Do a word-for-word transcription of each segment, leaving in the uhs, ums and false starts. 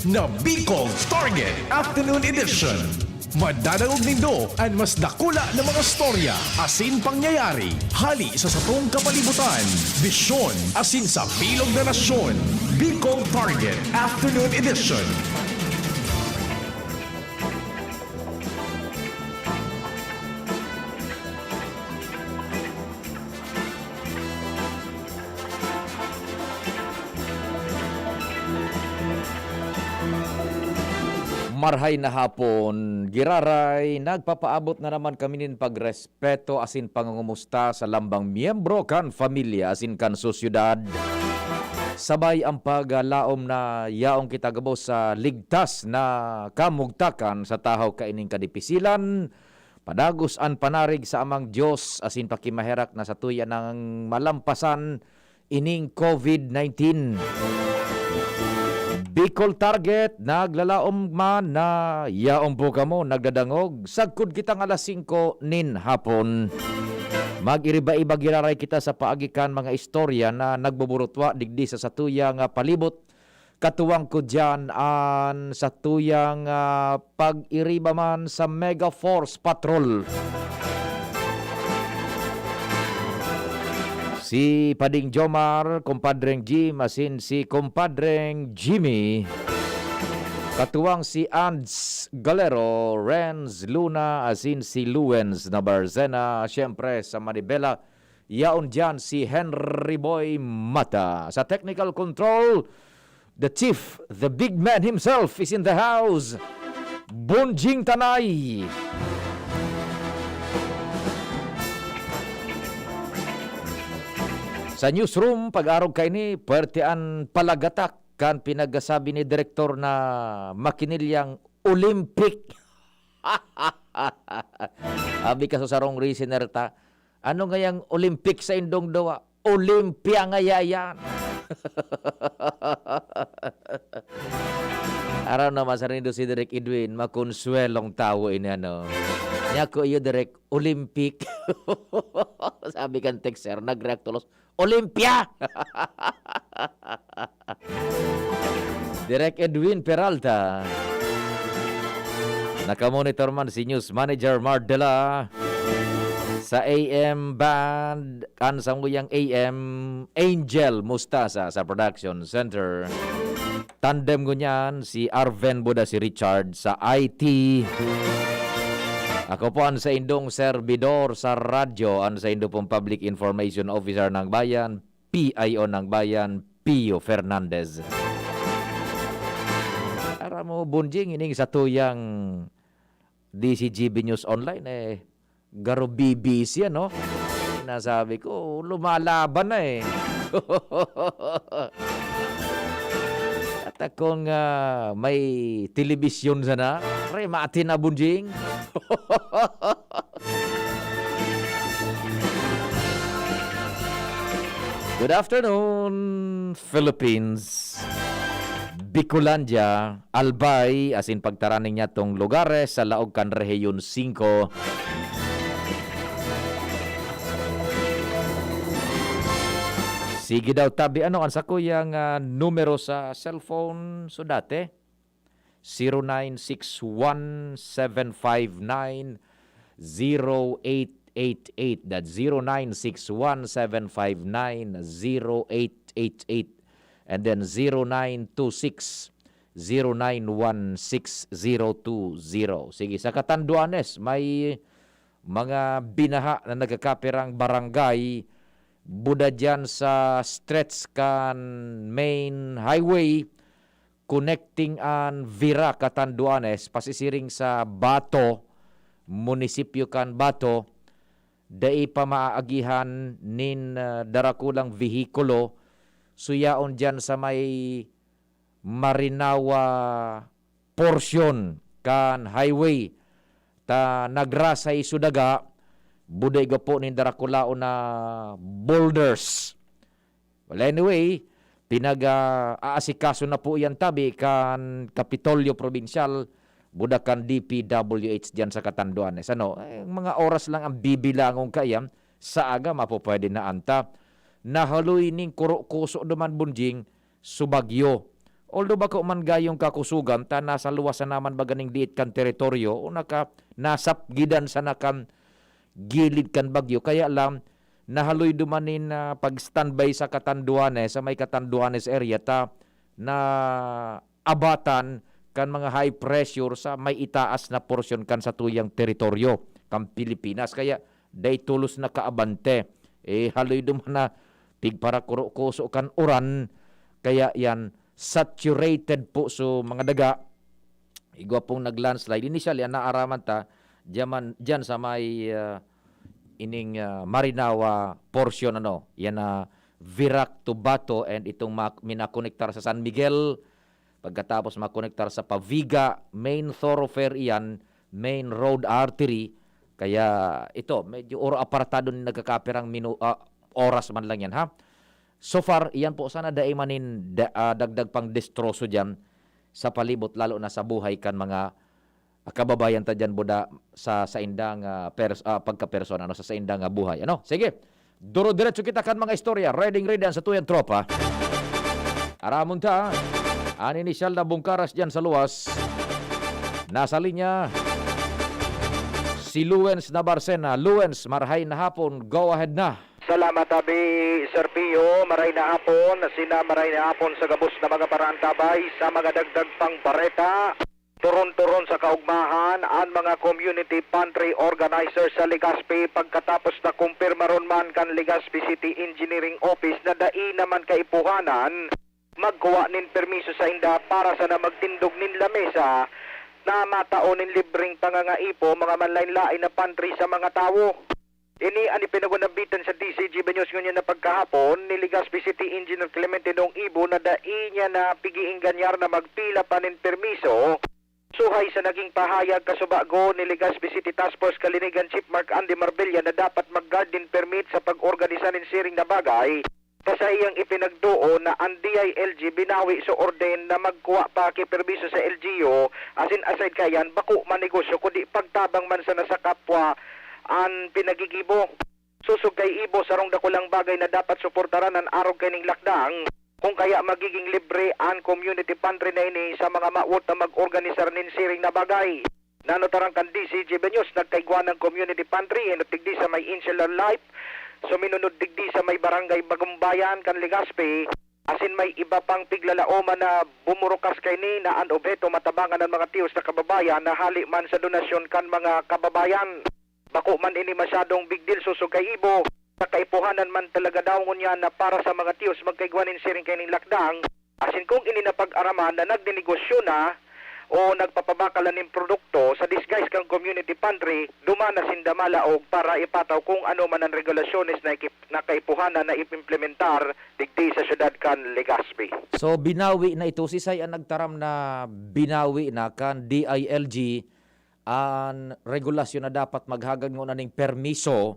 na Bicol Target Afternoon Edition. Madadangog nindo an mas dakula na mga storya asin pangyayari hali sa satong kapalibutan, bisyon asin sa bilog na nasyon. Bicol Target Afternoon Edition. Marhay na hapon, giraray. Nagpapaabot na naman kami nin pagrespeto asin pangungumusta sa lambang miyembro kan pamilya asin kan sosyedad. Sabay ang paglaom na yaon kita gabos sa ligtas na kamugtakan sa tahaw kaining kadipisilan, padagos an panarig sa Amang Dios asin pakimaherak na satuya nang malampasan ining covid nineteen. Bicol Target, naglalaom man na yaon po kamo nagdadangog, sagkod kitang alas singko nin hapon. Mag-iriba-iba giraray kita sa paagi kan mga istorya na nagbuburutwa digdi sa satuyang, ah, palibot. Katuwang ko diyan an satuyang, ah, pag-iriba man sa Mega Force Patrol. Si Pading Jomar, Kumpadreng Jim, asin si Kumpadreng Jimmy. Katuwang si Ands Galero, Renz Luna, asin si Luens Nabarzena. Siyempre, sa Manibela, yaon diyan si Henry Boy Mata. Sa technical control, the chief, the big man himself is in the house. Bonjing Tanay. Sa newsroom, pag-arog kaini, puwerte an palagatak kan pinagsasabi ni Direktor na makinilyang Olympic. Abi ka sa sarong listener ta, "Ano ngayang Olympic sa indong duwa? Olympia ngaya yan." Aram naman sa nindo si Direk Edwin, makonsuelong tawo ini, ano. "Niya ko iyo, Direk, Olympic." Sabi kan texter, nag-react tulos, "Olympia!" Direk Edwin Peralta. Nakamonitor man si News Manager Mardela. Sa A M band, kan samuyang A M, Angel Mustasa sa Production Center. Tandem ngunyan, si Arven Buda, si Richard sa I T. Ako po an saindong serbidor sa radyo, an saindo pong Public Information Officer ng Bayan, P I O ng Bayan, Pio Fernandez. Aram mo, Bunjing, ining satuyang D Z G B News Online, eh, garo B B C, ano? Nasabi ko, lumalaban na, eh. At akong, ah, may telebisyon sana, remate na, Bunjing. Good afternoon, Philippines. Bicolandia, Albay, asin pagtaraning niya tong lugares sa laog kan Rehiyon singko. Sige daw, tabi, ano, ang sakuyang, ah, numero sa cellphone? So, dati, zero nine six one seven five nine zero eight eight eight. That's zero nine six one seven five nine zero eight eight eight. And then zero nine two six zero nine one six zero two zero. Sige, sa Catanduanes, may mga binaha na nagkakapirang barangay, buda dyan sa stretch kan main highway, connecting an Vira, Catanduanes, pasisiring sa Bato, munisipyo kan Bato, dai pa maagihan nin, ah, darakulang vehikulo, suyaon diyan sa may Marinawa porsyon kan highway, ta nagrasay so daga, buday gapo nin darakulaon na boulders. Well, anyway, pinag, ah, aasikaso na po yan tabi kan Kapitolyo Probinsyal, buda kan D P W H diyan sa Catanduanes. Ano, eh, mga oras lang ang bibilangon kaiyan, sa aga mapupwede na anta. Nahaloy ning kuro-kuso duman, Bunjing, so bagyo. Although bako man gayong kakusogan ta nasa luwas na naman baga ning diit kan teritoryo o naka-, nasapgidan sana kan gilid kan bagyo, kaya lang nahaloy duman nin, ah, pag-standby sa Catanduanes, sa may Catanduanes area ta naabatan kan mga high pressure sa may itaas na porsyon kan satuyang teritoryo kan Pilipinas. Kaya dai tolos na kaabante. Eh, haloy duman na pigparakurokoso kan uran, kaya yan saturated po so mga daga. Igwa pong nag-landslide. Initially, ang naaraman ta, diyan, diyan sa may, ah, ining, ah, Marinao portion, ano, yan na Virac to Bato and itong ma-, minakonektar sa San Miguel, pagkatapos makonektar sa Paviga, main thoroughfare iyan, main road artery. Kaya ito, medyo oro apartado ni nagkakapirang minu-, ah, oras man lang yan, ha? So far, iyan po sana dai man nin da-, ah, dagdag pang destroso diyan sa palibot, lalo na sa buhay kan mga kababayan ta diyan, buda sa saindang, ah, pers-, ah, pagkapersona, ano, sa saindang, ah, buhay, ano? Sige, duro-diretso kita kan mga istorya. Ready, ready ang satuyang tropa. Aramon ta, an inisyal na bungkaras diyan sa luwas. Nasa linya, si Luens Nabarcena. Luens, marahay na hapon. Go ahead na. Salamat, Abi Sir Pio. Maray na hapon, sina maray na hapon sa gabos na mga paraantabay sa mga dagdag pang bareta. Turon-turon sa kaugmahan, an mga community pantry organizer sa Legazpi pagkatapos na kumpirmaron man kan Legazpi City Engineering Office na dai naman kaipuhanan magkuha nin permiso sainda para sana magtindog nin lamesa na matao nin libreng pangangaipo, mga manlaen-laen na pantry sa mga tawo. Ini an ipinagwanabitan sa D C G B News ngunyan na pagkahapon ni Legazpi City Engineer Clemente Dong Ibo na dai niya napigiingganyar na magpila pa nin permiso. Suhay sa naging pahayag kasubago ni Legazpi City Task Force Kalinigan Chief Mark Andy Marbella na dapat mag-garden permit sa pag-organisa nin siring na bagay, ta saiyang ipinagtoo na an D I L G binawi sa orden na magkuha pa ki permiso sa L G U, asin aside kaiyan, bako man negosyo kundi pagtabang man sana sa kapwa an pinagigibo. Sosog kay Ibo, sarong dakulang bagay na dapat suportaran an arog kaining lakdang, kung kaya magiging libre an community pantry na ini sa mga mawot na mag-organisar nin siring na bagay. Nanotaran kan D C G B News, nagkaigwa ng community pantry, enot digdi sa may Insular Life, suminunod digdi sa may Barangay Bagumbayan kan Legazpi, asin may iba pang piglalaoman na bumurukas kaini na an obheto matabangan an mga tiyos na kababayan na hali man sa donasyon kan mga kababayan. Bako man ini masyadong big deal, sosog kay Ibo. Sa kaipuhanan man talaga daw ngunyan na para sa mga tiyos magkaigwa nin siring kaining lakdang, asin kung ini napag-araman na nagnenegosyo na o nagpapabakal na nin produkto sa disguise kan community pantry, duman na sinda malaog para ipataw kung ano man an regulasyones na ikip-, na kaipuhanan na iimplementar digdi sa siyudad kan Legazpi. So, binawi na ito. Sisay an nagtaram na binawi na kan D I L G an regulasyon na dapat maghagad ngona ning permiso,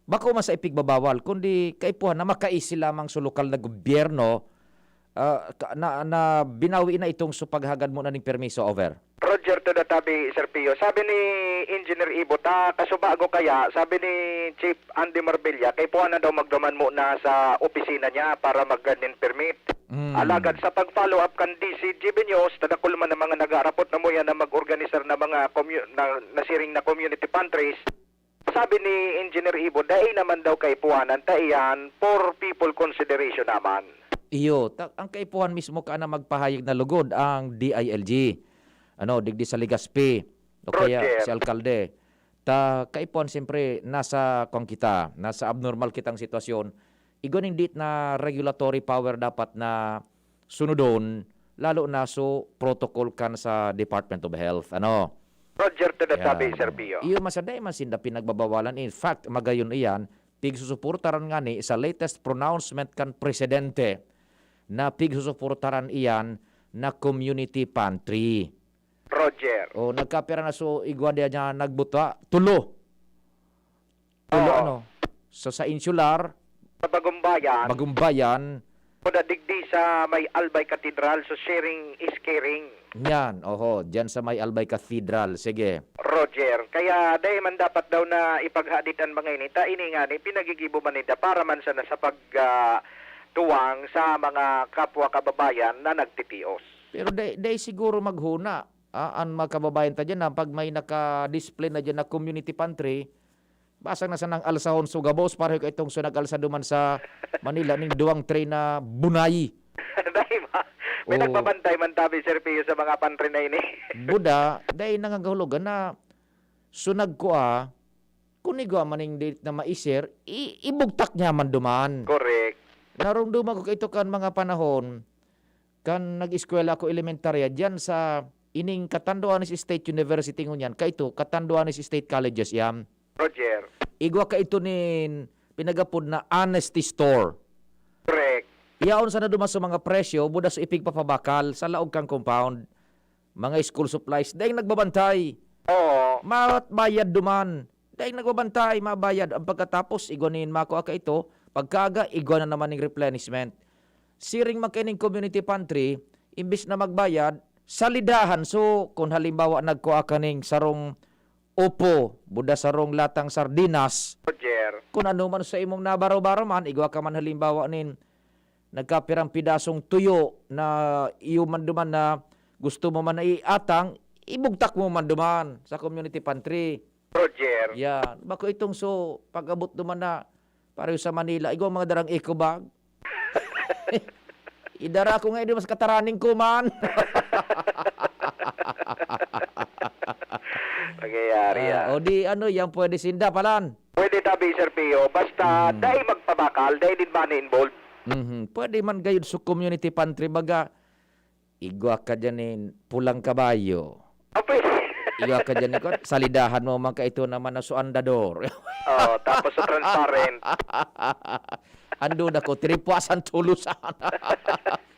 bako man sa ipigbabawal, kundi kaipuhan na makaisi lamang sa lokal na gobyerno, ah, ka-, na, na binawi na itong sa paghagad mo na ning permiso, over. Roger to the tabi, Sir Pio. Sabi ni Engineer Ibo, ta kasubago kaya, sabi ni Chief Andy Marbella, kaipuhan na daw magduman mo na sa opisina niya para mag-garden permit. Mm. Alagad sa pag-follow up kan D C G B News, tadakol man ang mga nag-aarapot na muya na mag-organisar na mga commu-, na, na siring na community pantries. Sabi ni Engineer Ibo, dai naman daw kaipuhanan, ta iyan for people consideration naman. Iyo, ta-, ang kaipuhan mismo ka na magpahayag na lugod ang D I L G. Ano, digdi sa Legazpi, o kaya Roger. Si alkalde. Ta kaipuhan, siyempre, nasa kwan kita, nasa abnormal kitang sitwasyon. Igwa ning diit na regulatory power dapat na sunodon, lalo na so protocol kan sa Department of Health. Ano? Roger to the tabi, Sir Pio. Iyo, masada man sinda pinagbabawalan. In fact, magayon iyan, pigsusuportaran ngani sa latest pronouncement kan presidente na pigsusuportaran iyan na community pantry. Roger. O, nagkapira na so igwa diyan niya nagbuta? Tulo. Tulo, Oo. Ano? So, sa Insular, Sa Bagumbayan. Bagumbayan. Kuda digdi sa may Albay Cathedral, so sharing is caring. Yan, oho, diyan sa may Albay Cathedral. Sige. Roger, kaya dai man dapat daw na ipaghadit ang mga ini. Ta ini nga ni, pinagigibo man ninda para man sana sa pag, ah, tuwang sa mga kapwa kababayan na nagtitios. Pero dai, dai siguro maghuna, ah, an mga kababayan ta diyan na pag may naka-display na diyan na community pantry, basang na sanang alsahon so gabos, pareho ka itong so nag-alsa duman sa Manila ning duwang tray na bunay. Dai ba? May Oo. nagbabantay man tabi, Sir Pio, sa mga pantry na ini. Buda, dai nangangahulugan na so nagkua, kun igwa man ning dili na maiser, i-, ibugtak niya man duman. Correct. Narumduman ko kaito kan mga panahon, kan nag-eskwela ako elementarya, diyan sa ining Catanduanes State University ngunyan, kaito, Catanduanes State Colleges yan. Roger. Igwa kaito nin pinagapod na honesty store. Correct. Yaon sana duman sa mga presyo, buda sa ipigpapabakal sa laog kan compound. Mga school supplies, daing nagbabantay. Oo. Mabayad duman. Daing nagbabantay, mabayad. Ang pagkatapos, igwa nin makua kaito, pagkaaga, igwa na naman ning replenishment. Siring man kaining community pantry, imbis na magbayad, salidahan. So, kung halimbawa, nagkua ka ning sarong upo, buda sarong latang sardinas, Roger. Kung ano man sa imong nabaro-baro man, igwa ka man halimbawa nin nagkapirang pidasong tuyo na iyo man duman na gusto mo man na iatang, ibugtak mo man duman sa community pantry. Roger. Yan. Bako itong so, pag-abot duman na, pareho sa Manila, igwa mga darang eco bag. Idara ko nga, di mas kataraning ko man. Nangyayari, Ah, ah. o di, ano, yan pwede sinda, palan. Pwede tabi, Sir Pio. Basta, Mm. dai magpabakal, dai din money involved. Mhm. Pwede man gayud sa community pantry, baga, igwa ka dyan nin pulang kabayo. Ah, pwede. Igwa ka dyan nin, kwan, salidahan mo man kaito naman na so andador. Oo, tapos sa transparent. Ando na ko, tiripuasan tulusan.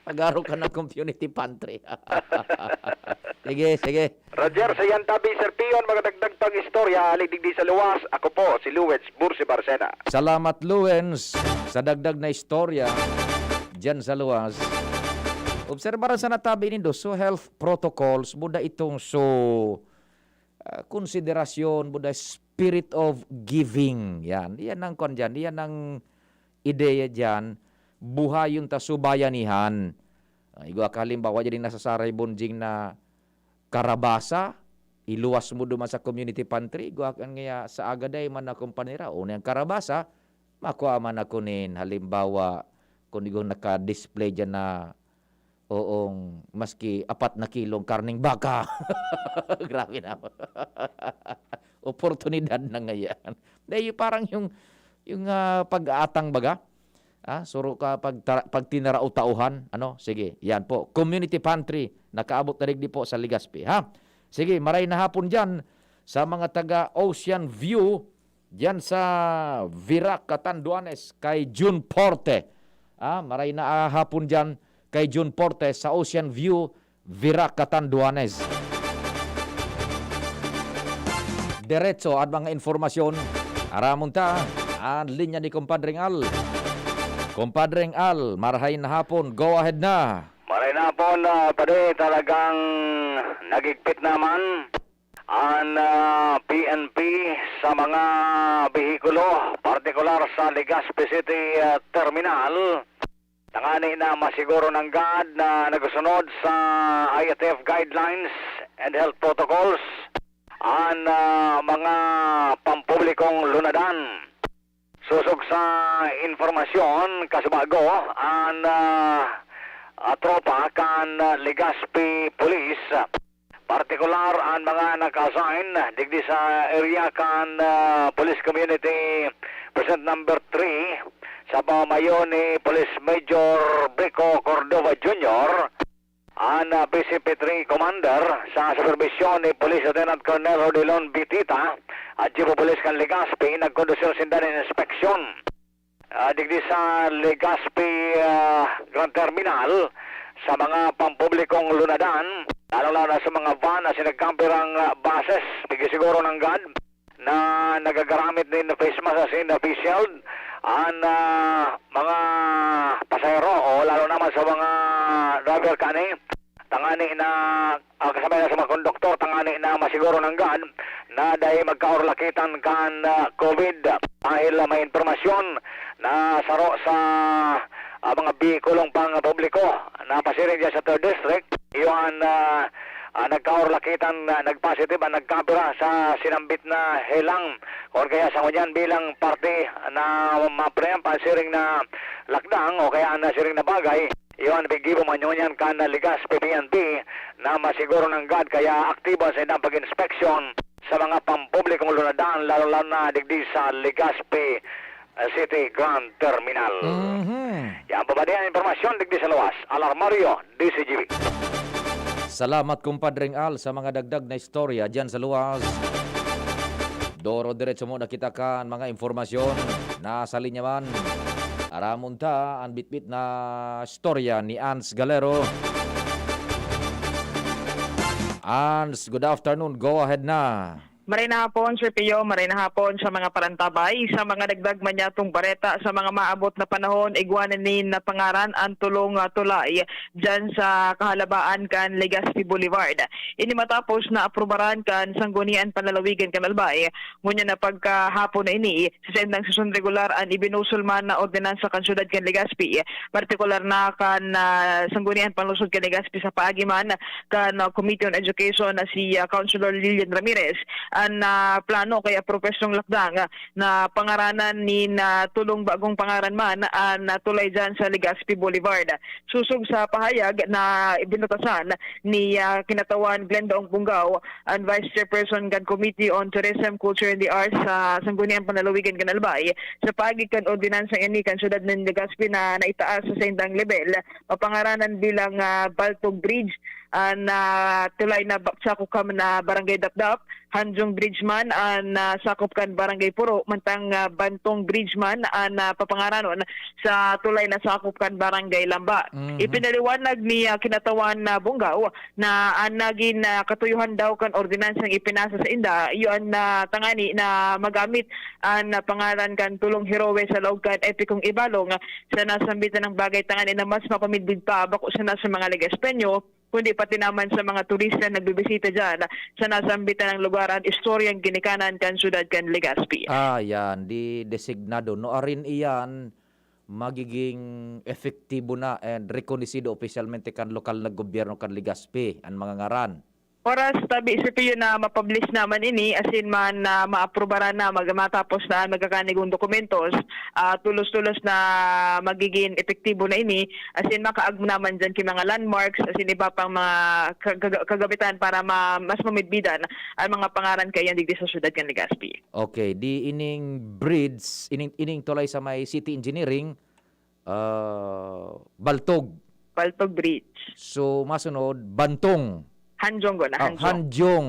Magaro ka ng community pantry. Sige, sige. Roger, sa yan tabi, Sir Pion, mga dagdag pang istorya, hali digdi sa luwas. Ako po, si Luwens Bursi Barcena. Salamat, Luwens, sa dagdag na istorya dyan sa luwas. Obserbaran sana tabi nindo, so health protocols, buda itong so, ah, konsiderasyon, buda spirit of giving. Yan, yan ang kwan dyan, yan ang ideya dyan. Buhayon ta so bayanihan. Ah, igwa ka halimbawa, dyan nasasaray bonjing na karabasa, iluwas mo duman sa community pantry, igwa kan ngaya sa aga day man akong panira, o niyang karabasa, makua man ako nin, halimbawa, kung igong naka-display dyan na, oong, maski apat na kilong karneng baka. Grabe naman. Oportunidad na ngayan. Dahil parang yung, yung, ah, pag-aatang baga, Ah, suro ka pag tara-, pag tinarao-taohan, ano? Sige, yan po. Community pantry, nakaabot na digdi po sa Legazpi, ha? Sige, maray na hapon diyan sa mga taga Ocean View, diyan sa Virac, Catanduanes, kay Jun Porte. Ah, maray na, ah, hapon diyan kay Jun Porte sa Ocean View, Virac, Catanduanes. Diretso at mga informasyon, aramon ta an linya ni Compadreng Al. Compadreng Al, marahay na hapon. Go ahead na. Maray na hapon, ah, pare, talagang nagigpit naman an, ah, P N P sa mga behikulo, partikular sa Legazpi City, ah, Terminal. Tangani na masiguro nanggad na nagsunod sa I A T F guidelines and health protocols an, ah, mga pampublikong lunadan. Sosog sa impormasyon, kasubago an, ah, ah, tropa kan, ah, Legazpi Police, partikular an mga naka-assign digdi sa area kan, ah, Police Community Precinct Number Three, sa pamamayo ni Police Major Brico Cordova Junior, an, ah, P C P three Commander, sa superbisyon ni Police Lieutenant Colonel Rodilon Bitita, at Chief of Police kan Legazpi, nagkondusir sinda nin inspeksyon, ah, digdi sa Legazpi, ah, Grand Terminal, sa mga pampublikong lunadan, lalong-lalo na sa mga van asin nagkampirang, ah, buses, digdi siguro nanggad na nagagaramit nin face mask asin face shield an, ah, mga pasahero o lalo naman sa mga driver kani, tangani na, ah, kasabay na sa mga konduktor, tangani na masiguro nanggad na dai magkaurlakitan kan, ah, COVID. Dahil, ah, may impormasyon na saro sa, ang mga bihikulong pang publiko na pasiring dyan sa third district, iyo an, ah, ah, nagkaurlakitan, ah, nagpositive an nagkapira sa sinambit na helang, o kaya sa ngunyan bilang parte na mapreempt an siring na lakdang o kaya an siring na bagay, iyo an gigibo man ngunyan kan Legazpi P N P na masiguro nanggad kaya aktibo sa indang pag-inspeksyon sa mga pampublikong lunadan, lalo-lalo na digdi sa Legazpi, ah, City Grand Terminal. Mhm. Yan po ba diyan ang impormasyon digdi sa luwas? Alarmario, D C G B. Salamat, Kumpadreng Al, sa mga dagdag na istorya diyan sa luwas. Doro diretso muna kita kan mga impormasyon. Nasa linya man, aramon ta an bitbit na istorya ni Ans Galero. Ans, good afternoon. Go ahead na. Maray na hapon, Sir Pio. Maray na hapon sa mga parantabay. Sa mga dagdag man yatong bareta, sa mga maabot na panahon, igwa na nin napangaran ang tulong, ah, tulay dyan sa kahalabaan kan Legazpi Boulevard. Ini matapos na aprubaran kan Sanggunian Panlalawigan kan Albay. Ngunyan na pagkahapon na ini, sa saindang sesyon regular an ibinusol man na ordinansa kan syudad kan Legazpi, partikular na kan, ah, Sanggunian Panlungsod kan Legazpi sa paagi man kan, ah, Committee on Education na si, ah, Councilor Lilian Ramirez. An, ah, plano kaya propesong lakdang, ah, na pangaranan nin, ah, tulong bagong pangaran man an, ah, tulay dyan sa Legazpi Boulevard. Susog sa pahayag na binutasan ni, ah, Kinatawan Glenda Ong Bungao, an Vice Chairperson kan Committee on Tourism, Culture and the Arts sa Sangguniang Panlalawigan kan Albay, sa paagi kan ordinansang ini kan syudad nin Legazpi na naitaas sa saindang lebel, mapangaranan bilang, ah, Baltog Bridge, an, ah, tulay na ba-, sakop kan, ah, Barangay Dapdap, Hanjong Bridge man an, ah, sakop kan Barangay Puro, mantang, ah, Bantong Bridge man an, ah, papangaranon sa tulay na sakop kan Barangay Lamba. Mhm. Ipinaliwanag ni, ah, Kinatawan na Bungao na an nagin, ah, katuyohan daw kan ordinansang ipinasa sainda, iyo an, ah, tangani na magamit an, ah, pangaran kan Tulong Heroe sa laog kan epikong Ibalong sa nasambitan na bagay, tangani na mas mapamidbid pa bako sana sa mga Legazpeño, kundi pati naman sa mga turista na nagbibisita diyan sa nasambitan na lugar an istoryang ginikanan kan syudad kan Legazpi. Ah, yan, di designado. No, arin iyan magiging epektibo na and rekonosido opisyalmente kan lokal na gobyerno kan Legazpi an mga ngaran. Oras tabi, Sir Pio, na mapublish naman ini, asin man na maaprubaran na, mag-, matapos na an magkakanigong dokumentos, ah, tulos-tulos na magiging epektibo na ini, asin makaagom naman diyan ki mga landmarks, asin iba pang mga kag-, kagamitan para ma-, mas mamidbidan an mga pangaran kaiyan digdi sa syudad kan Legazpi. Okay, di ining bridge, ining, ining tulay sa may City Engineering, ah, Baltog. Baltog Bridge. So, masunod, Bantong. Hanjong, gona, Ah, Hanjong. Hanjong.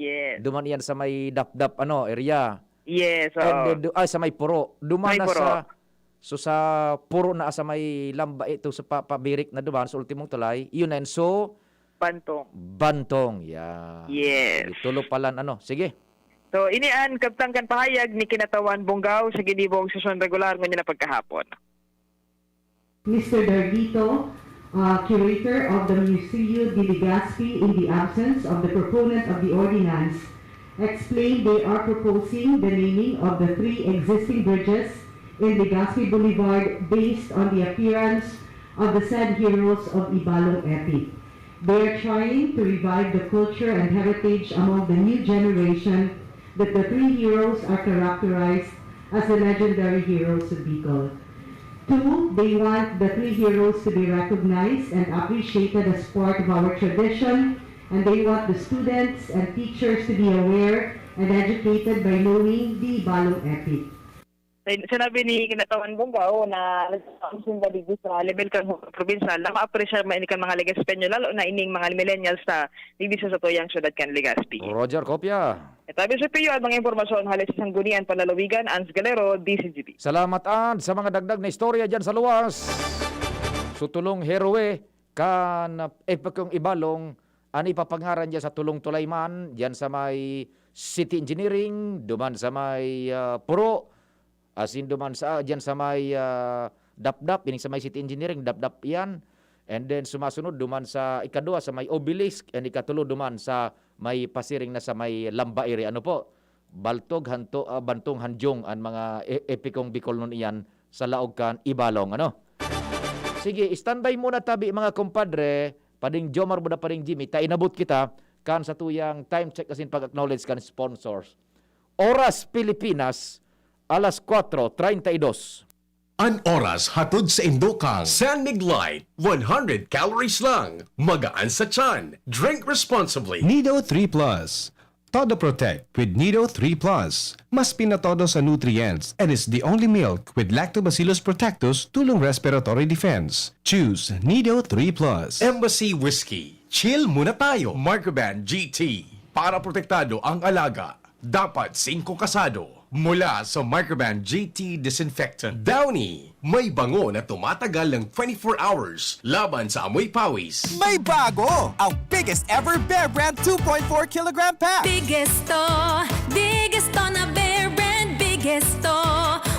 Yes. Duman iyan sa may Dapdap, ano, area. Yes, And oo. then, du-, ay, sa may Puro. Duman May na Puro. sa, so, sa Puro na, sa may Lamba, ito, sa pa-, pabirik na duman, sa ultimong tulay. Yun na yun. So, Bantong. Bantong, yeah. Yes. Sige, tulo pala, ano. Sige. So, ini an kabtang kan pahayag ni Kinatawan Bungao sa ginibong sesyon regular ngunyan na pagkahapon. Mister Dargito, uh, curator of the Museo de Legazpi, in the absence of the proponent of the ordinance, explained they are proposing the naming of the three existing bridges in Legazpi Boulevard based on the appearance of the said heroes of Ibalong epic. They are trying to revive the culture and heritage among the new generation that the three heroes are characterized as the legendary heroes of Bicol. Two, they want the three heroes to be recognized and appreciated as part of our tradition, and they want the students and teachers to be aware and educated by knowing the Ibalong epic. Sin-, sinabi ni Kinatawan Bungao na nagkakaroon sinda digdi sa level kan probinsya na maapresyar man ini kan mga Legazpeño, lalo na ining mga millennials na digdi sa satuyang syudad kan Legazpi. Roger, kopya. Itabi sa piyo ang mga impormasyon hale sa Sanggunian Panlalawigan, Ans Galero, D C G B. Salamat, Ans, sa mga dagdag na istorya dyan sa luwas. Sa tulong heroe kan epikong Ibalong, an ipapangaran dyan sa tulong tulay man, dyan sa may City Engineering, duman sa may, ah, Puro, asin duman sa, dyan sa may, ah, Dapdap, ining sa may City Engineering, Dapdap yan. And then sumasunod, duman sa ikadwa, sa may Obelisk, and ikatulo, duman sa may pasiring na sa may Lamba area. Ano po? Baltog, Hanto-, ah, Bantong, Hanjong, an mga e-, epikong Bicolnon iyan sa laog kan Ibalong, ano? Sige, standby muna tabi, mga kumpadre, pading Jomar Buda, pading Jimmy, ta inabot kita kan satuyang time check asin pag-acknowledge kan sponsors. Oras Pilipinas, alas kwatro treinta y dos. An oras hatod saindo kan San Mig Light, one hundred calories lang, magaan sa tiyan. Drink responsibly. Nido three Plus. Todo Protect with Nido three Plus. Mas pinatodo sa nutrients and is the only milk with Lactobacillus protectus tulong respiratory defense. Choose Nido three Plus. Embassy Whiskey. Chill muna tayo. Microban G T. Para protektado ang alaga, dapat singko kasado. Mula sa Microban G T Disinfectant. Downy. May bango na tumatagal ng twenty-four hours laban sa amoy pawis. May bago! Ang biggest ever Bear Brand two point four kilogram pack! Biggest to, biggest to na Bear Brand, biggest to.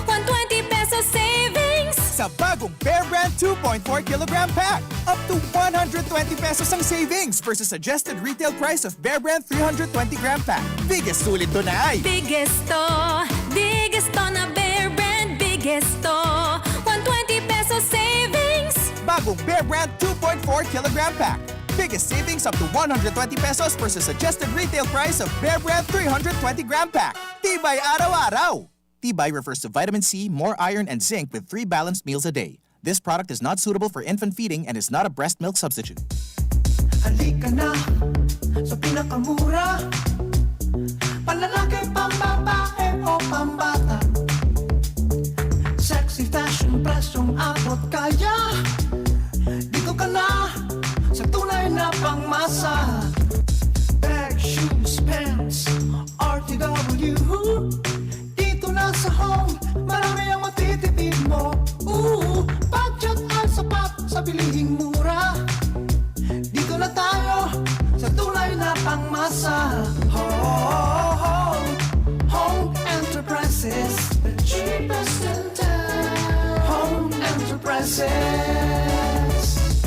One twenty pesos savings! Sa bagong Bear Brand two point four kilogram pack, up to one hundred twenty pesos ang savings versus suggested retail price of Bear Brand three hundred twenty gram pack. Biggest sulit to na ay! Biggest to, biggest to na Bear Brand, biggest to. One twenty pesos savings! Bagong Bear Brand two point four kilogram pack. Biggest savings up to one hundred twenty pesos versus suggested retail price of Bear Brand three hundred twenty gram pack. Tibay araw-araw! Tibay refers to vitamin C, more iron, and zinc with three balanced meals a day. This product is not suitable for infant feeding and is not a breast milk substitute. Halika na sa pinakamura. Panlalaki, pambabae o pambata. Sexy fashion, presyong abot kaya. Dito ka na sa tunay na pangmasa. Bag, shoes, pants, R T W. Dito na sa Home, marami ang matitipid mo. Ooh, budget ay sapat sa bilihing mura. Dito na tayo sa tunay na pangmasa. Home, Home Enterprises, the cheapest in town. Home Enterprises.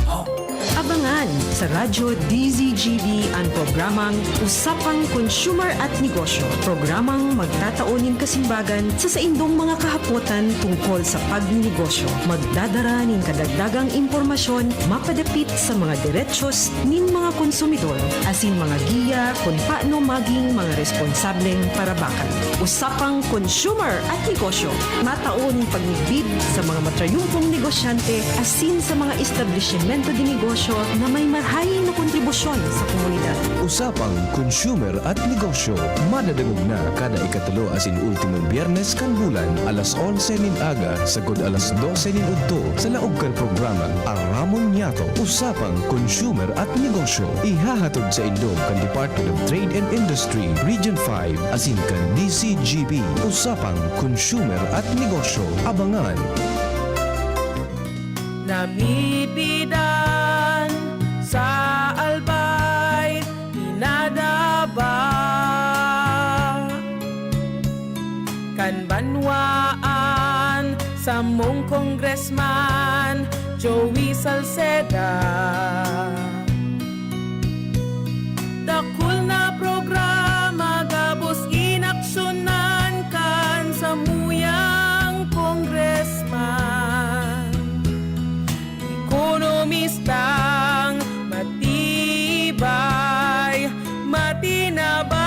Home. Abangan sa Radyo D Z G B an programang Usapang Consumer at Negosyo. Programang magtatao nin kasimbagan sa saindong mga kahapotan tungkol sa pagninegosyo. Magdadara nin kadagdagang impormasyon mapadapit sa mga derechos nin mga konsumidor, asin mga giya kun paano maging mga responsableng parabakan. Usapang Consumer at Negosyo. Matao nin pagmidbid sa mga matrayumpong negosyante asin sa mga establisimento de negosyo na may marahay na kontribusyon sa komunidad. Usapang Consumer at Negosyo, madadangog na kada ikatulo asin ultimong Biyernes kan bulan, alas onse nin aga sagkod alas dose nin udto, sa laog kan programang Aramon Niyato, Usapang Consumer at Negosyo. Ihahatod saindo kan Department of Trade and Industry, Region five, asin kan D Z G B, Usapang Consumer at Negosyo. Abangan! Namidbidan sa Albay, pinadaba kan banwaan samong Congressman Joey Salceda. Dakul na programa gabos inaksyonan kan samuyang congressman. Ekonomistang matibay, matinabang.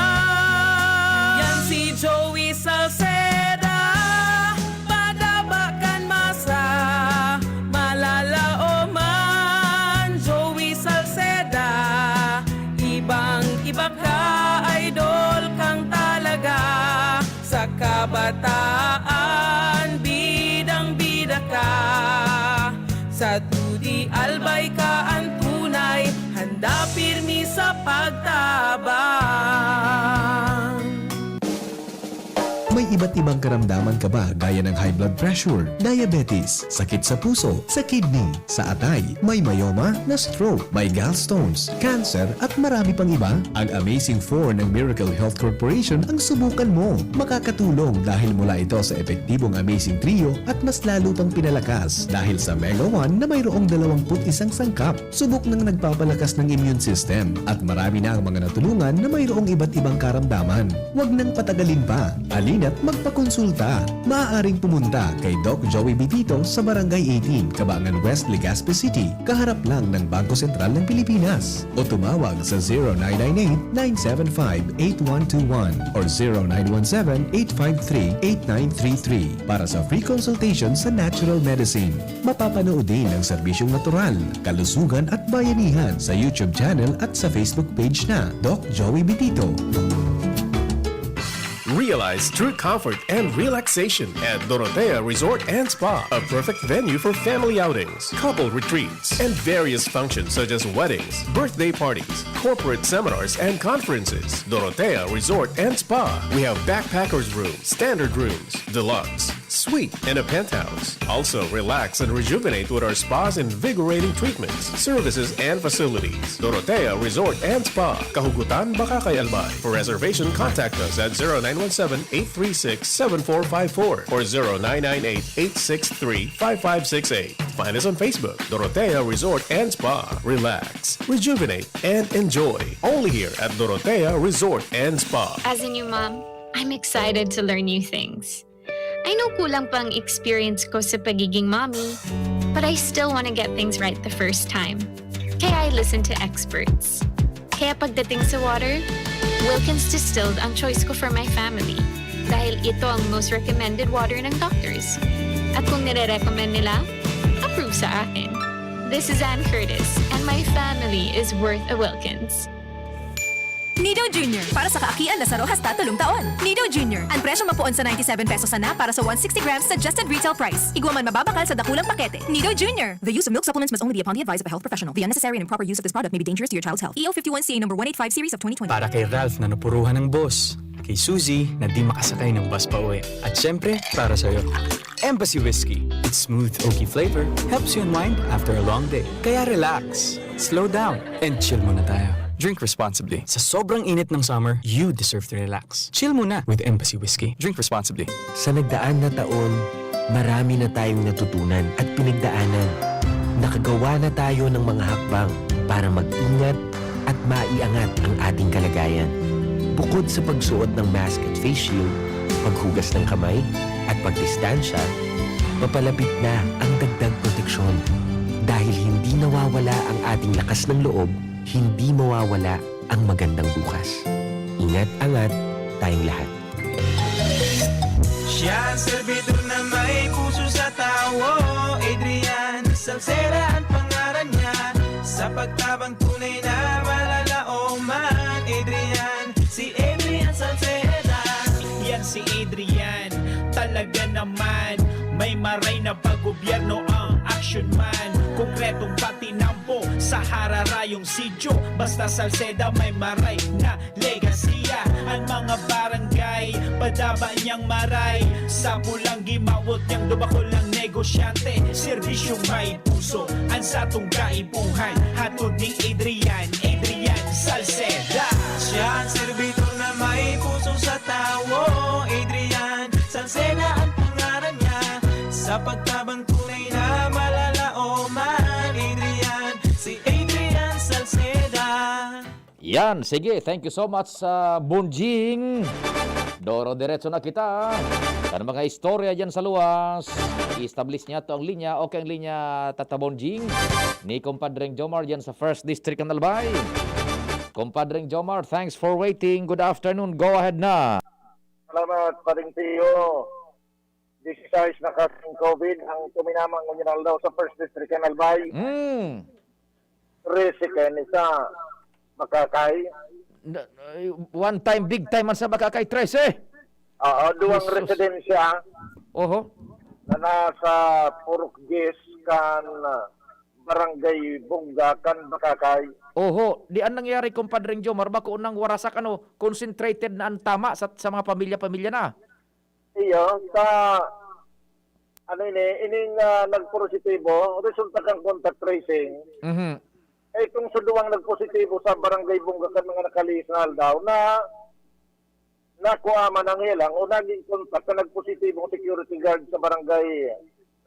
Yan si Joey Salceda, padaba kan masa, malalaoman. Joey Salceda, ibang-iba ka, idol kang talaga. Sa kabataan, bidang-bida ka. Sa dudi, Albay ka an tunay, handa pirmi sa pagtabang. May iba't ibang karamdaman ka ba, gaya ng high blood pressure, diabetes, sakit sa puso, sa kidney, sa atay, may myoma, na stroke, may gallstones, cancer, at marami pang iba? Ang Amazing Four ng Miracle Health Corporation ang subukan mo. Makakatulong dahil mula ito sa epektibong Amazing Trio at mas lalo pang pinalakas dahil sa Mega One na mayroong dalawampu't isang sangkap. Subok nang nagpapalakas ng immune system at marami na ang mga natulungan na mayroong iba't ibang karamdaman. Huwag nang patagalin pa. Halina't Pakonsulta, maaaring pumunta kay Doc Joey Bitito sa Barangay eighteen, Cabangan West, Legazpi City, kaharap lang ng Bangko Sentral ng Pilipinas. O tumawag sa zero nine nine eight, nine seven five, eight one two one or zero nine one seven, eight five three, eight nine three three para sa free consultation sa natural medicine. Mapapanood din ang serbisyong natural, kalusugan at bayanihan sa YouTube channel at sa Facebook page na Doc Joey Bitito. Realize true comfort and relaxation at Dorotea Resort and Spa, a perfect venue for family outings, couple retreats, and various functions such as weddings, birthday parties, corporate seminars, and conferences. Dorotea Resort and Spa. We have backpackers room, standard rooms, deluxe, suite, and a penthouse. Also, relax and rejuvenate with our spa's invigorating treatments, services, and facilities. Dorotea Resort and Spa, Kahugutan, Bacacay, Albay. For reservation, contact us at zero nine one seven, eight three six, seven four five four or zero nine nine eight, eight six three, five five six eight. Find us on Facebook, Dorotea Resort and Spa. Relax, rejuvenate, and enjoy. Only here at Dorotea Resort and Spa. As a new mom, I'm excited to learn new things. I know kulang pa ang experience ko sa pagiging mommy, but I still want to get things right the first time. Kaya I listen to experts. Kaya pagdating sa water, Wilkins Distilled ang choice ko for my family. Dahil ito ang most recommended water ng doctors. At kung nire-recommend nila, approve sa akin. This is Ann Curtis, and my family is worth a Wilkins. Nido Junior, para sa kaakian na saro hasta tolong taon. Nido Junior, ang presyong mapoon sa ninety-seven pesos sana para sa one sixty grams suggested retail price. Igwa man mababakal sa dakulang pakete. Nido Junior! The use of milk supplements must only be upon the advice of a health professional. The unnecessary and improper use of this product may be dangerous to your child's health. E O fifty-one C number one eight five series of twenty twenty. Para kay Ralph na napuruhan ng boss. Kay Suzy na di makasakay ng bus pa uwi. At syempre, para sa'yo. Embassy Whiskey. Its smooth, oaky flavor helps you unwind after a long day. Kaya relax, slow down, and chill muna tayo. Drink responsibly. Sa sobrang init ng summer, you deserve to relax. Chill muna with Embassy Whiskey. Drink responsibly. Sa nagdaan na taon, marami na tayong natutunan at pinagdaanan. Nakagawa na tayo ng mga hakbang para mag-ingat at maiangat ang ating kalagayan. Bukod sa pagsuot ng mask at face shield, paghugas ng kamay, at pagdistansya, papalapit na ang dagdag proteksyon. Dahil hindi nawawala ang ating lakas ng loob, hindi mawawala ang magandang bukas. Ingat-angat tayong lahat. Siya ang serbidor na may puso sa tawo, Adrian Salceda ang pangaran niya. Sa pagtabang tunay na malalaoman, Adrian, si Adrian Salceda. Yan si Adrian, talaga naman. May maray na pag-gobyerno ang action man. Konkretong patinampo sa hararayong sityo. Basta Salceda may maray na legasiya. Ang mga barangay, padaba niyang maray. Sa pulang gimawot niyang dubakol ng negosyante. Serbisyong may puso, ang satong kaipuhan. Hatod ni Adrian, Adrian Salceda. Siya ang serbidor na may puso sa tawo. Adrian Salceda ang pangaran niya. Sa pagtabang tunay na malalaoman. Adrian, si Adrian Salceda. Yan, sige. Thank you so much sa Bonjing. Doro, diretso na kita. Kan mga istorya dyan sa luwas, i-establish niya to ang linya. Okay ang linya, Tata Bonjing. Ni Compadreng Jomar dyan sa First District ng Albay. Compadreng Jomar, thanks for waiting. Good afternoon. Go ahead na. Salamat, Paring Tiyo. Disisais na kasong COVID ang tuminamang Unional daw sa First District ng Albay. Mm. Trese kaini sa Makakay. Na- ay, one time, big time man sa Makakay, trese. Oo, duwang Jesus. residensya Oho. na nasa Purok Gis kan Barangay Bunga kan Makakay. Oho. Di an nangyari, Compadreng Jomar, bako nang warasak, ano, concentrated na ang tama sa, sa mga pamilya-pamilya na. Iyo, sa ano ini, ining ah, nagpositibo, resulta kang contact tracing. Mhm. Eh, kung sa duwang nagpositibo sa Barangay Bunga kan mga nakalihis na aldaw na nakuha man ang ilang o naging contact na nagpositibong security guard sa barangay,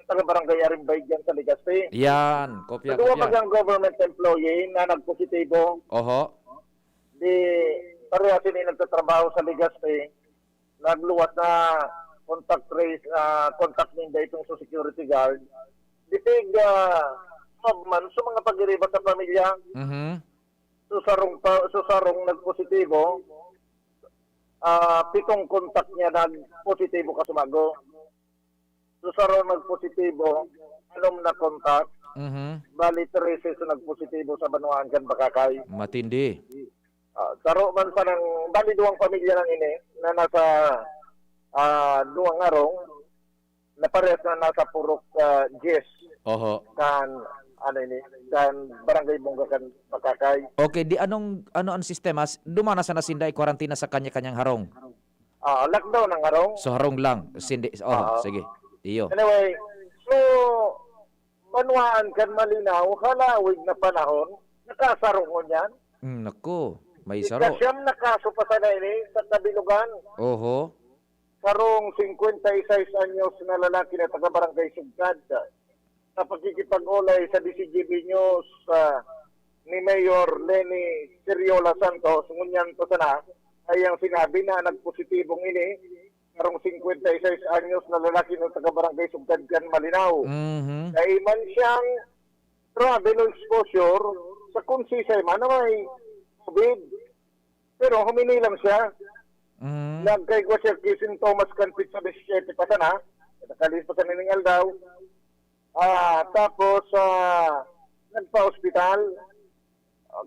taga Barangay Arimbay dyan sa Legazpi. Yan, kopya, Sa duwa kopya. bagang government employee na nagpositibo, Oho. di parehas ini nagtatrabaho sa Legazpi. nagluwas na contact trace, ah, contact ninda itong sa security guard. Ditig, ah, man sa mga pagiriba sa pamilya, Mhm. so sarong pa, so sarong nagpositibo, ah, pitong contact niya nagpositibo kasubago. So sarong nagpositibo, anom na contact, Mhm. bali trese so nagpositibo sa banwaan kan Bakakay. Matindi. Ah, saro man sa nang, bali duwang pamilya nang ini na nasa, ah, duwang arong na parehas na nasa purok, ah, diyes Oho. kan, ano ini, kan Barangay Bongga kan Bakakay. Okay, di anong, ano ang sistema? S-, dumana sana sinda, i-quarantine na sa kanya-kanyang harong? Ah, lockdown ang harong. So, harong lang. Sindi-, oh, Oo. sige. Iyo. Anyway, so, banwaan kan Malinaw, halawig na panahon, nakasaro ngunyan. Hmm, naku, may saro. Ikasyam na kaso pa sana ini sa kabilugan. Oho. Sarong singkwenta y seis anyos na lalaki na taga Barangay Sugkad, sa pakikipag-olay sa D C G B News, ah, ni Mayor Leni Seriola Santos, ngunyan pa sana, ay ang sinabi na nagpositibong ini, karong singkwenta y seis anyos na lalaki na taga Barangay Sugkad kan Malinaw. Mhm. Dai man siyang travel o exposure sa konsisay man na may COVID. Pero huminilang siya. Mhm. Nagkaigwa siya ki sintomas kan petsa disisete pa sana. Nakalis pa sa nining aldaw. Ah, tapos, ah, nagpa-ospital.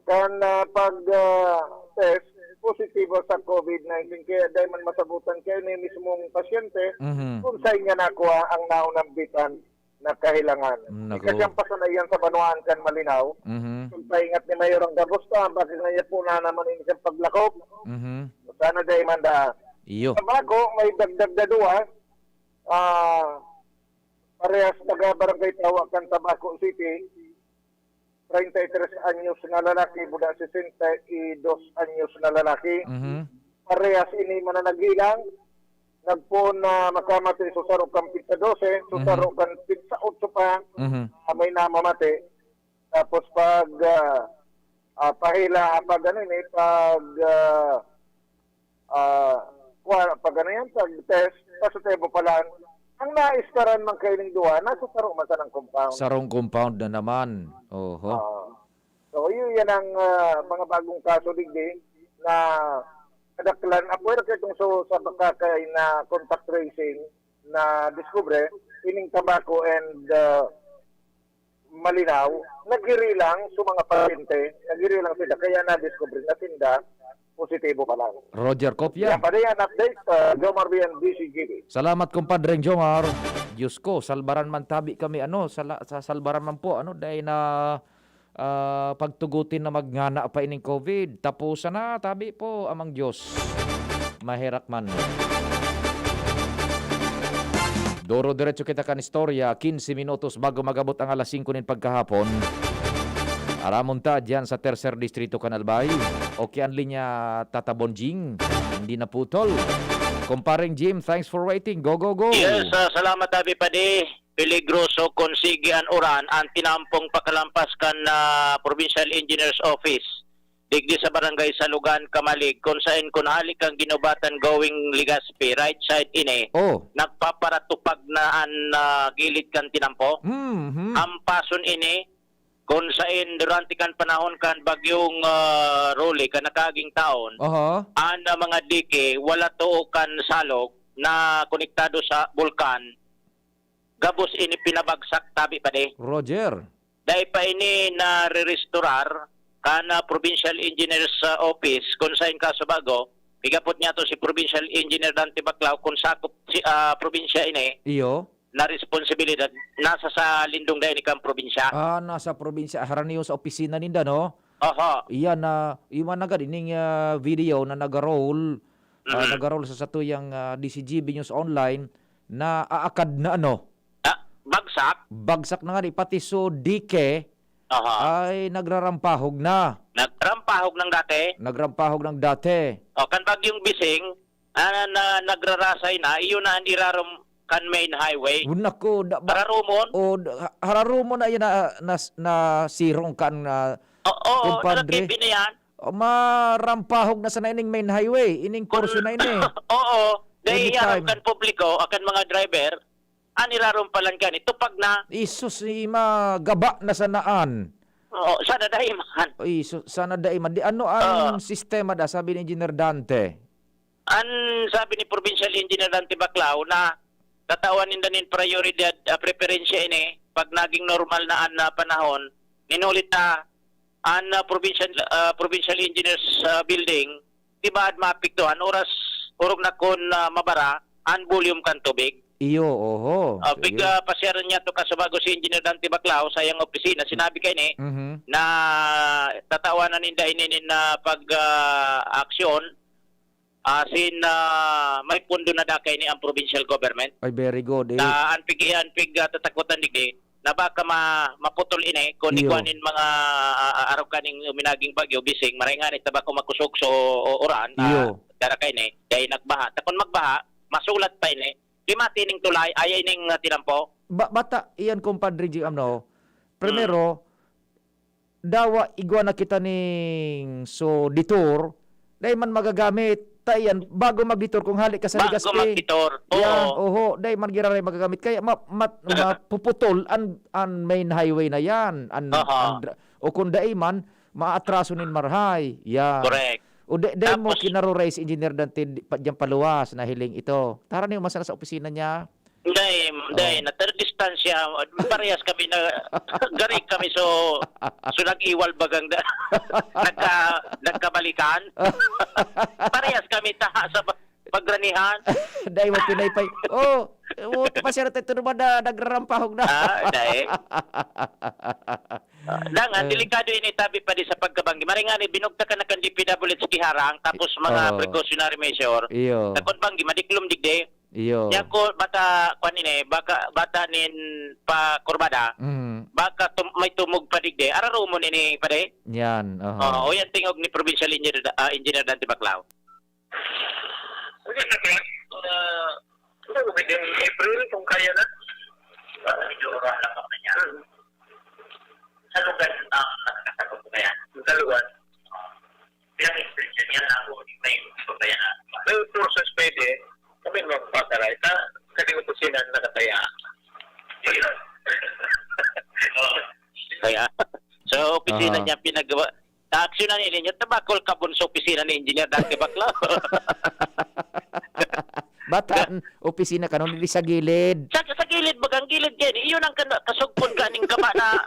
Kan, ah, pag, ah, test, positibo sa COVID nineteen. Kaya dai man masabutan kaya ni mismong pasyente Mhm. kung saan niya nakuha ang naunambitan na kahilangan. Mm, naku. Kasi ang pasan na iyan sa banwaan kan Malinaw. Mhm. Pagpaingat ni Mayor ang gabos ta, bakit na niya po na naman ini siyang paglakop? Mhm. Sana dai man da. Iyo. Tabaco, may dagdag na duwa. Ah, parehas taga Barangay Tawa kan Tabaco City. Treinta y tres anyos na lalaki, buda sesenta y dos anyos na lalaki. Mhm. Parehas ini mananagilang. Nagpoon na makamati so saro kan petsa dose, so Mhm. saro kan petsa otso pa, Mhm. ah, may namamati. Tapos pag, ah, ah, pahila, ah, pag ano ini, pag, ah, ah, kwa-, pag ano yan, pag test, positibo pa lang. Ang naistaran man kaining duwa, nasa saro man sanang compound. Sarong compound na naman. Oho. Oo. So, yun yan ang, ah, mga bagong kaso digdi na kadaklan. Apwera kayo itong so, sa Bakakay na contact tracing na diskubre, ining Tabaco and, ah, Malinaw, nagiri lang sa mga pasyente, nagiri lang sila, kaya nadiskubre na sinda, positibo pa lang. Roger Copia. Yan pa rin ang update, ah, Jomar Bian, D C G B. Salamat, Compadre Jomar. Diyos ko, salbaran man tabi kami, ano, sala-, sa salbaran man po, ano, dahil na, ah, pagtugutin na magnana pa ining COVID. Tapusan na, tabi po, Amang Diyos. Maherak man. Duro-diretso kita kan istorya, quince minutos bago mag-abot ang alas singko nin pagkahapon. Aramon ta diyan sa Tercer Distrito, kan Albay. Okay ang linya, Tata Bonjing. Hindi naputol. Kumpareng Jim, thanks for waiting. Go, go, go. Yes, ah, salamat, Abi Padi. Peligroso kon sige an uran, an tinampong pakalampas kan, ah, Provincial Engineer's Office digdi sa Barangay Salugan, Camalig, kun saen kun hali kan Guinobatan going Legazpi, right side ini, Oh. nagpaparatupag na an, ah, gilid kan tinampo. Mhm. Hampason ini, kun saen durante kan panahon kan Bagyong, ah, Rolly, kan nakaaging taon, Aha. an, ah, mga dike, wala too kan salog na konektado sa bulkan, gabos ini pinabagsak, tabi pa di. Roger. Dai pa ini nare-restorar kan, ah, Provincial Engineer's, ah, Office, kun saen kaso bago, igapot niya to si Provincial Engineer Dante Baclao, kun sakop si, ah, probinsya ini Iyo. na responsibilidad, nasa sa lindong dai ni kan probinsya. Ah, nasa probinsya. Haraniyo sa opisina ninda, no? Oho. Iyan na, yung mga nagad, ining, ah, video na nag-roll, ah, Mhm. nag-roll sa satuyang, ah, D C G B News Online, na aakad na ano? Ah, bagsak? Bagsak na nga di, pati so dike Aha. ay nagrarampahog na. Nagrampahog ng dati? Nagrampahog ng dati. O, kan Bagyong Bising, ah, na, nagrarasay na, iyon na ang irarom kan main highway. Oh, naku, da-, ba-, Hararumon? Oh, da-, ha-, hararumon na yan na, na, na sirong kan, ah, Oo, oo, kumpadre. Nalagay na yan. Oh, marampahog na sana ining main highway, ining Kun-, portion na ini. Oo, Dai Anytime. Iharong kan publiko, akan mga driver, an irarom pa lang kani, tupag na. Isus, ima, gaba na sanaan. Oo, sana dai man. Ay, su-, sana dai man. Di ano ang Oo. sistema da, sabi ni Engineer Dante? An sabi ni Provincial Engineer Dante Baclao na tatawan ninda nin prioridad, ah, preferensya ini pag naging normal na an, ah, panahon. Inulit na an, ah, provincial, ah, provincial engineers, ah, building, di ba, maapektuhan oras orog na kun, ah, mabara an volume kan tubig. Iyo, oho. Ah, Sige. Pig, ah, pasyaran niya to ka sa bago si Engineer Dante Baclao sa iyang opisina. Sinabi kay ni Mhm. na tatawanan ninda ini nin, ah, pag, ah, aksyon. Asin, ah, may pondo na dakay ni ang provincial government. Ay, very good, eh. Na an pig-, an pig, ah, tatakotan digdi, na baka ma-, maputol ini, kun Iyo. Ikuan nin mga, ah, ah, arog kaning minaging bagyo, bising, maray nga ni, tabako makusog so, o, uran, ah, Iyo. dara kay ni, dai nagbaha. Ta kun magbaha, masulat pa ini. Di mati ning tulay, ay, ay ning, ah, tinampo. Ba-, bata, iyan, Compadre G, ano, primero, Hmm. dawa igwa na kita ning so detour, dai man magagamit. Ta iyan, bago mag-detour, kung hali ka sa Bago Legazpi, mag-detour, oo. Yan, oho, dai man giraray magagamit. Kaya ma-, ma-, mapuputol an, an main highway na yan. An, Aha. an dra-, o kung dai man, maatraso nin marhay. Yan. Correct. O di, dai mo Tapos kinaruray si Engineer Dante di-, pa, dyan paluwas na hiling ito. Tara niyo, masana sa opisina niya. Hindi, hindi. Oh. Nata-, distansya. Parehas kami na, gari kami, so, so nag-iwal bagang da-, nagka-, nagkabalikan. Parehas kami taha sa pa-, pagranihan. Dai mo pinaypay. Oh, oh, pasira tayo, ito naman na nagrarampahog na. Ah, dai. Ah, dangan, Eh. delikado ini tabi pa di sa pagkabanggi. Maray nga ni, binugtakan na kan D P W H kiharang, tapos mga Oo. precautionary measure. Iyo. Sa pagbanggi, madiklom digdi. Iyo. Kaya ko, bata, kwan ini, baka, bata nin pa kurbada, Mm. baka tum-, may tumog pa digdi. Ararumon ini, pare? Yan, oho. Oo, yan tingog ni Provincial Engineer, ah, Engineer Dante Baclao. Pwede na ba yan? Ah, siguro within April, kung kaya na. Ah, medyo oras lang ako na niya. Hmm. Sa lugar ang nakakasagot ko kaya? Sa lugar? Bilang extension yan, ako, may gusto kaya na. May process pwede. Kami magpapataray. Sa, sa di opisina nakataya. Oo. Kaya, sa opisina Ah. niya pinagawa, Naaksyonan ni Engineer Tabacol, kabon sa opisina ni Engineer Dante Baclao. Bataan, opisina kanon, dili sa gilid. Sa, sa gilid, bagang gilid yan. Iyon ang kan-, kasugpon ka ning gaba na,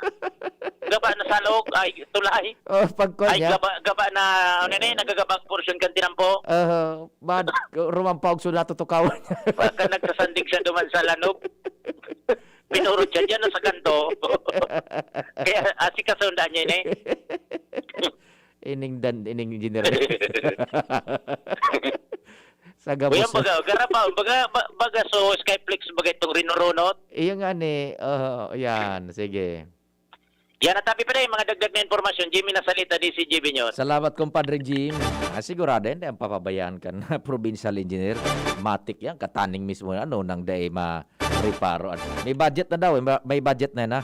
gaba na salog, ay, tulay. Oh, pagkon Ay, niya. gaba, gaba na, ano na yun, nagagabang portion kan tinampo. Aha, bad, rumampawag sila tutukawan. Baka nagsasandig siya duman sa lanob. Pinurot siya dyan, nasa kanto. Kaya, asikaso, daan niya yun eh. Ining dan, ining engineer. Sa Kuya, gabos. baga, garapa, baga, ba-, baga, so, Skyflix, baga itong rinurunot. Iyo nga ni, oo, yan, sige. Yan, at happy pa rin, mga dagdag na impormasyon, Jimmy Nasalita, D C G B News. Salamat, Compadre Jim. Ah, sigurado, hindi ang papabayaan kan provincial engineer. Matik yan, kataning mismo, ano, nang dai ma-, Reparo, ano. May budget na daw, eh. Ma-, may budget na yan, ha?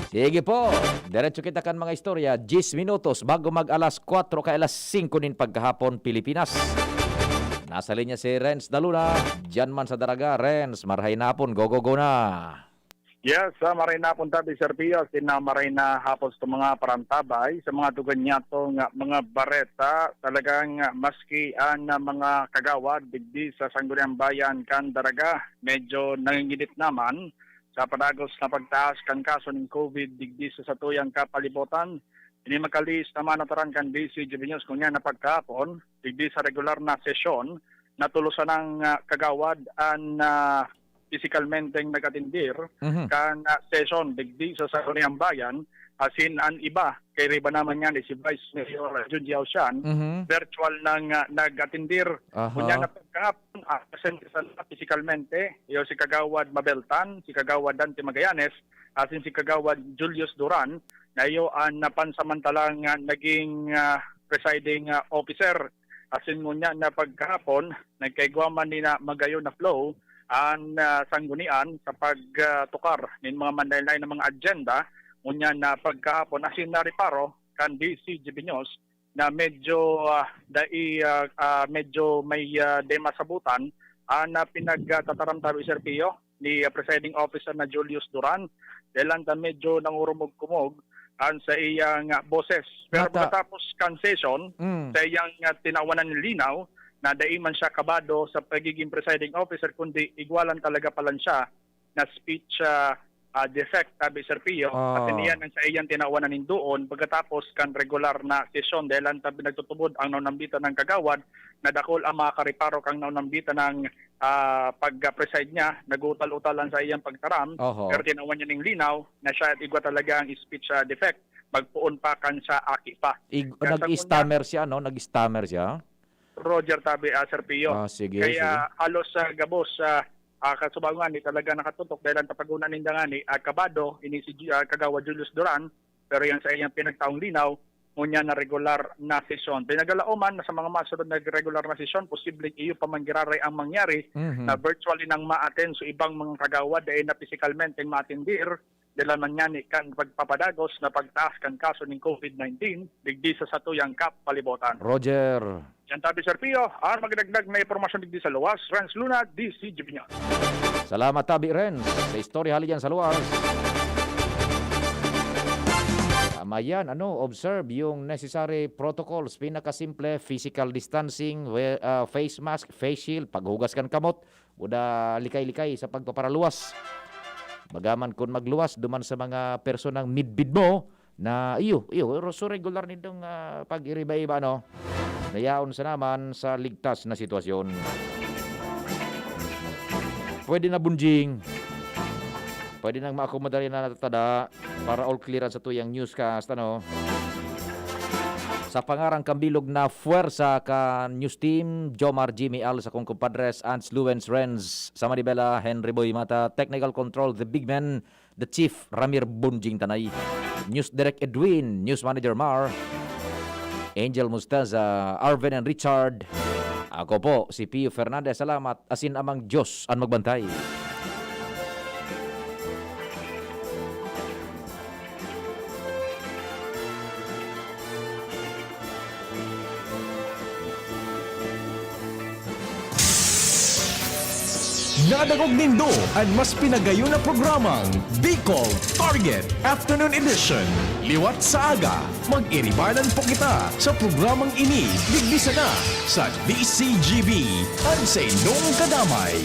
Sige po. Diretso kita kan mga istorya. Diyes minutos bago mag alas kwatro kay alas singko nin pagkahapon, Pilipinas. Nasa linya si Renz Daluna. Diyan man sa Daraga. Renz, marhay na hapon. Go, go, go na. Yes, ah, maray na hapon, Tabi Sir Pio, asin na maray na hapon sa mga parantabay, sa mga dugan niyato nga mga bareta. Talagang, ah, maski an, ah, mga kagawad digdi sa Sangguniang Bayan kan Daraga, medyo nanginginit naman sa padagos na pagtaas kan kaso nin COVID digdi sa satuyang kapalibotan. Ini makalihis naman nataran kan D C G B News ngunyan na pagkahapon, digdi sa regular na sesyon, natulosan ng, ah, kagawad an, ah, pisikalmenteng nag-atendir Mhm. kan, ah, session digdi sa Sangguniang Bayan, asin an iba, kairiba naman ngani si Vice Mayor Junji Aosian, Mhm. virtual nang, ah, nag-atendir. Aha. Ngunyan na pagkahapon, ah, presente sana pisikalmente, iyo si Kagawad Mabel Tan, si Kagawad Dante Magallanes, asin si Kagawad Julius Duran, na iyo an napansamantalang, ah, naging, ah, presiding, ah, officer. Asin ngunyan na pagkahapon, nagkaigwa man ni na magayon na flow an, ah, sanggunian sa pag, ah, tukar nin mga manlaen-laen na mga agenda. Ngunyan na pagkahapon, asin na reparo kan D C G B News, na medyo, ah, dai, ah, ah, medyo may, ah, dai masabutan, ah, na pinagtataram tabi, Sir Pio, ni, ah, Presiding Officer na Julius Duran. Dahelan ta medyo nangurumog-kumog an saiyang, ah, boses. Pero Nata- pagkatapos kan session, Mm. sa iyang, ah, tinawanan nin linaw na dai man siya kabado sa pagiging presiding officer, kundi igwa lang talaga palan siya na speech, ah, ah, defect, tabi Sir Pio. Ah. At iyan ang sa iyang tinawanan nin duon pagkatapos kan regular na sesyon. Dahelan ta pinagtutubod ang naunambitan ng kagawad na dakul ang mga kariparo kang naunambitan ng, ah, pag-preside niya, nagutal-utal ang sa iyang pagtaram, Oho. pero tinawan niya ning linaw na siya at igwa talaga ang speech, ah, defect. Magpoon pa kan sa aki pa. Ig-, Kaya sa nag-stammer siya, no? Nag-stammer siya? Roger tabi, ah, Sir Pio. Ah, sige, Kaya sige. halos, ah, gabos, ah, ah, kasubago ngani talaga nakatutok dahil ang tapaguna ninda ngani, ah, kabado, ini si Ju-, ah, Kagawad Julius Duran, pero yan sa iyang pinagtaong linaw, ngunyan na regular na sesyon. Pinagalaoman na sa mga masunod na regular na sesyon, posibleng iyo pa man giraray ang mangyari Mhm. na virtually nang ma-attend sa ibang mga kagawad dahil na pisikalmente maatendir, dahil man ngani kan pagpapadagos na pagtaas kan kaso ning COVID nineteen digdi sa satuyang kapalibotan. Roger. Yan tabi, Sir Pio, ang magdagdag na impormasyon digdi sa luwas, Renz Luna, D C G B News. Salamat, Tabi Renz, sa istorya hali dyan sa luwas. Tama yan, ano, observe yung necessary protocols, pinakasimple, physical distancing, we-, ah, face mask, face shield, paghugas kan kamot, buda likay-likay sa pagpaparaluwas. Bagaman kun magluwas duman sa mga personang midbid mo, na iyo, iyo, ro-, so regular nindong, ah, pag-iriba-iba, no? Nayaon sa naman sa ligtas na sitwasyon. Pwede na, Bunjing. Pwede nang maakomodar yan na natatada para all clearance sa tuyang newscast, ano? Sa pangarang kambilog na fuersa ka news team, Jomar, Jimmy, Al, sa kong kumpadres, Ants, Luens, Renz, sa Manibela, Henry Boy Mata, technical control, the big man, the chief, Ramir Bunjing Tanay. News Direct Edwin, News Manager Mar, Angel Mustaza, Arvin and Richard. Ako po, si Pio Fernandez. Salamat, asin amang Diyos an magbantay. Nadangog nindo an mas pinagayon na programang Bicol Target Afternoon Edition. Liwat sa aga, mag-iribanan po kita sa programang ini, digdi sana sa D C G B, an sa inyong kadamay.